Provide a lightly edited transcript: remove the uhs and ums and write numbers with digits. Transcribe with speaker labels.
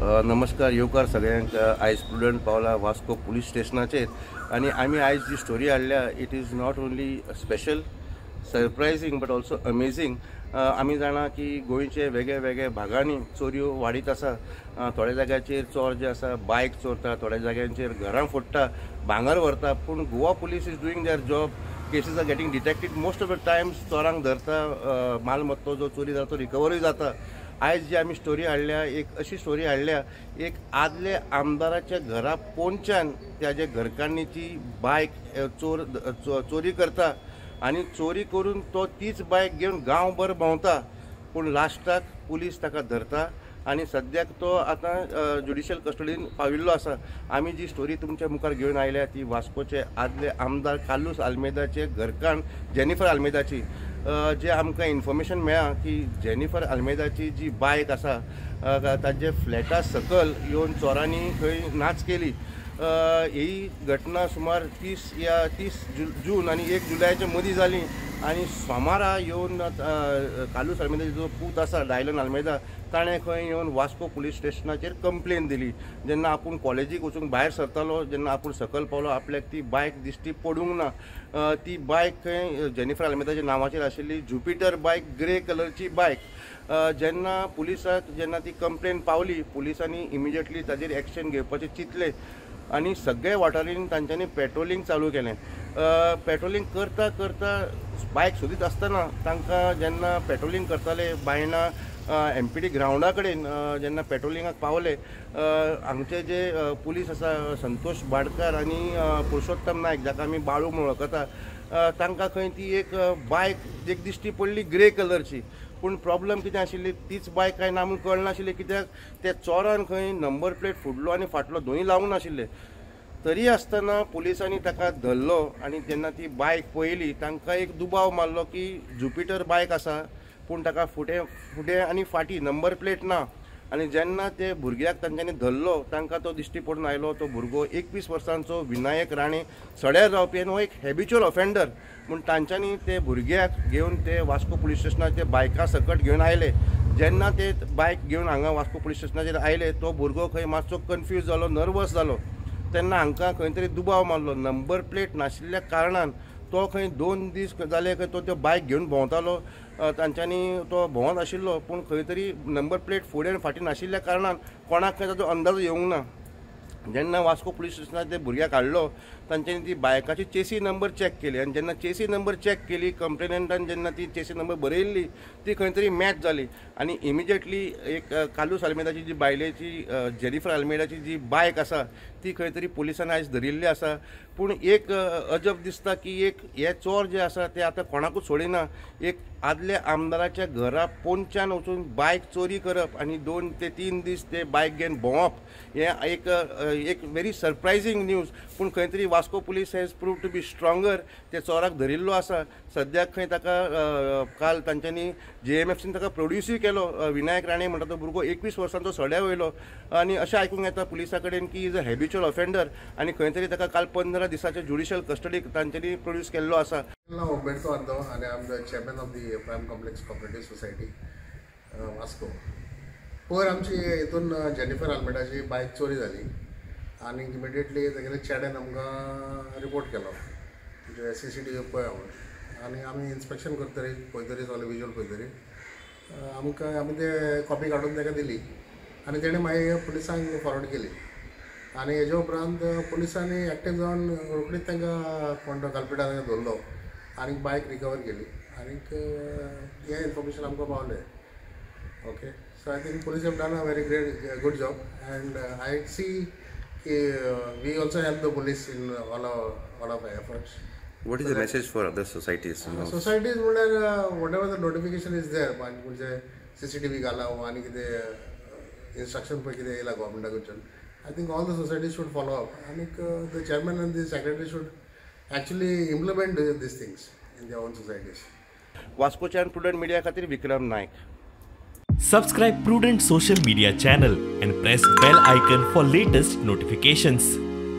Speaker 1: नमस्कार येवकार सगळ्यांक. आयज प्रुडंट पावला वास्को पुलीस स्टेशनाचेर आनी आमी आयज जी स्टोरी हाडल्या it is not only special, surprising but also amazing. आमी जाणा की गोंयचे वेगळे वेगळे भागांनी चोरयो वाडीत आसा. थोड्या जाग्याचेर चोर जे आसा बायक चोरता, थोड्या जाग्यांचेर घरां फोडटा, भांगर व्हरता. पूण Goa police is doing their job. Cases are getting detected most of the times. चोरांक धरता, मालमत्तो जो चोरी जाता तो रिकवरूय जाता. आयज जी आमी स्टोरी हाडल्या एक अशी स्टोरी हाडल्या, एक आदले आमदाराच्या घरा पोंच्यान त्याच्या घरकान्नीची बायक चोर चोरी करता आनी चोरी करून तो तीच बायक घेवन गांवभर भोंवता. पूण लास्टाक पुलीस ताका धरता आनी सद्याक तो आतां ज्युडिशियल कस्टडीन पाविल्लो आसा. आमी जी स्टोरी तुमच्या मुखार घेवन आयल्या ती वास्कोचे आदले आमदार कार्लूस आल्मेदाचे घरकान्न जेनिफर आल्मेदाची. जे आमकां इन्फॉर्मेशन मेळ्ळां की जेनिफर आल्मेदाची जी बायक आसा ताजे फ्लॅटा सकयल येवन चोरांनी थंय नाच केली. ही घटना सुमार 30 जून आनी 1 जुलयाच्या मदीं जाली आनी सोमारा येवन कार्लूस आल्मेदाचो जो पूत आसा डायलन आल्मेदा ताणें खंय येवन वास्को पुलीस स्टेशनाचेर कंप्लेन दिली. जेन्ना आपूण कॉलेजीक वचूंक भायर सरतालो जेन्ना आपूण सकयल पावलो आपल्याक ती बायक दिश्टी पडूंक ना. ती बायक खंय जेनिफर आल्मेदाच्या नांवाचेर आशिल्ली ज्युपिटर बायक, ग्रे कलरची बायक. जेन्ना पुलिसाक जेन्ना ती कंप्लेन पावली पुलिसांनी इमिजिएटली ताजेर एक्शन घेवपाचें चिंतलें आनी सगळे वाठारांनी तांच्यांनी पेट्रोलिंग चालू केलें. पेट्रोलिंग करता करता बायक सोदीत आसतना तांकां जेन्ना पेट्रोलिंग करताले बायणा एमपीटी ग्रावंडा कडेन जेन्ना पेट्रोलिंगाक पावले हांगचे जे पुलीस आसा संतोष बाडकार आनी पुरुषोत्तम नायक जाका आमी बाळू म्हूण वळखता तांकां खंय ती एक बायक एक दिश्टी पडली ग्रे कलरची. पूण प्रॉब्लम कितें आशिल्ली तीच बायक काय ना म्हूण कळनाशिल्ली कित्याक त्या चोरान खंय नंबर प्लेट फुडलो आनी फाटलो दोनूय लावंक नाशिल्ले. तरी आसतना पुलिसांनी ताका धरलो आनी जेन्ना ती बायक पळयली तांकां एक दुबाव मारलो की ज्युपिटर बायक आसा पूण ताका फुडें फुडें आनी फाटीं नंबर प्लेट ना. आनी जेन्ना ते भुरग्याक तांच्यांनी धरलो तांकां तो दिश्टी पडून आयलो तो भुरगो 21 वर्सांचो विनायक राणे सड्यार रावपी आनी हो एक हॅबिच्युअल ऑफेंडर म्हूण तांच्यांनी ते भुरग्याक घेवन ते वास्को पुलीस स्टेशनाचे बायकां सकट घेवन आयले. जेन्ना ते बायक घेवन हांगा वास्को पुलीस स्टेशनाचेर आयले तो भुरगो खंय मातसो कन्फ्यूज जालो, नर्वस जालो. तेन्ना हांकां खंय तरी दुबाव मारलो. नंबर प्लेट नाशिल्ल्या कारणान तो खंय 2 दीस जाले खंय तो त्यो बायक घेवन भोंवतालो. तांच्यांनी तो भोंवत आशिल्लो पूण खंय तरी नंबर प्लेट फुडें आनी फाटीं नाशिल्ल्या कारणान कोणाक खंय ताचो अंदाज येवंक ना. जेन्ना वास्को पुलीस स्टेशनार ते भुरग्याक हाडलो तांच्यांनी ती बायकाची चेसी नंबर चॅक केली आनी जेन्ना चेसी नंबर चॅक केली कंप्लेनंटान जेन्ना ती चेसी नंबर बरयल्ली ती खंय तरी मॅच जाली आनी इमिजिएटली एक कार्लूस आल्मेदाची जी बायलेची जेनिफर आल्मेदाची जी बायक आसा ती खंय तरी पुलिसांनी आयज धरिल्ली आसा. पूण एक अजब दिसता की एक हे चोर जे आसा ते आतां कोणाकूच सोडिना. एक आदल्या आमदाराच्या घरा पोंच्यान वचून बायक चोरी करप आनी 2 ते 3 दीस ते बायक घेवन भोंवप हें एक एक व्हेरी सरप्रायझींग न्यूज. पूण खंय तरी Vasco police has prove to be stronger. ते चोराक धरिल्लो आसा. सद्याक खंय ताका काल तांच्यांनी JMFCन ताका प्रोड्युसूय केलो. विनायक राणे म्हणटा तो भुरगो 21 वर्सांचो सड्या वयलो आनी अशें आयकूंक येता पुलिसा कडेन की is a habitual offender आनी खंय तरी ताका काल 15 दिसाचे ज्युडिशियल कस्टडीक तांच्यांनी प्रोड्यूस केल्लो आसा.
Speaker 2: नांव उबेर्तो आर्दो आनी I am the chairman of the Prime Complex Cooperative Society Vasco. पयर आमची हितून जेनिफर आल्मेदाची बायक चोरी जाली आनी इमिडिएटली तेगेले चेड्यान आमकां रिपोर्ट केलो म्हणजे CCTV पळया म्हूण आनी आमी इन्स्पेक्शन करतरी पळयतरी सगळें विज्युअल पळयतरी आमकां आमी ते कॉपी काडून ताका दिली आनी तेणें मागीर पुलिसांक फॉरवर्ड केली आनी हेज्या उपरांत पुलिसांनी एक्टीव जावन रोखडीच तांकां कोण तो कल्पिटा तांकां धरलो आनी बायक रिकवर केली आनीक हें इन्फॉर्मेशन आमकां पावलें. Okay, so I think police have done a very great good job and I see की we also help the police in all of efforts.
Speaker 1: What is the message for other societies?
Speaker 2: Societies म्हणल्यार whatever the notification is there म्हणजे CCTV घाला आनी कितें instruction पळय कितें येयला गव्हर्मेंटा कडच्यान I think all the societies should follow up आनीक the chairman and the secretary should actually implement these things in their own societies.
Speaker 1: वास्कोच्यान prudent media खातीर Vikram Naik.
Speaker 3: Subscribe Prudent social media channel and press bell icon for latest notifications.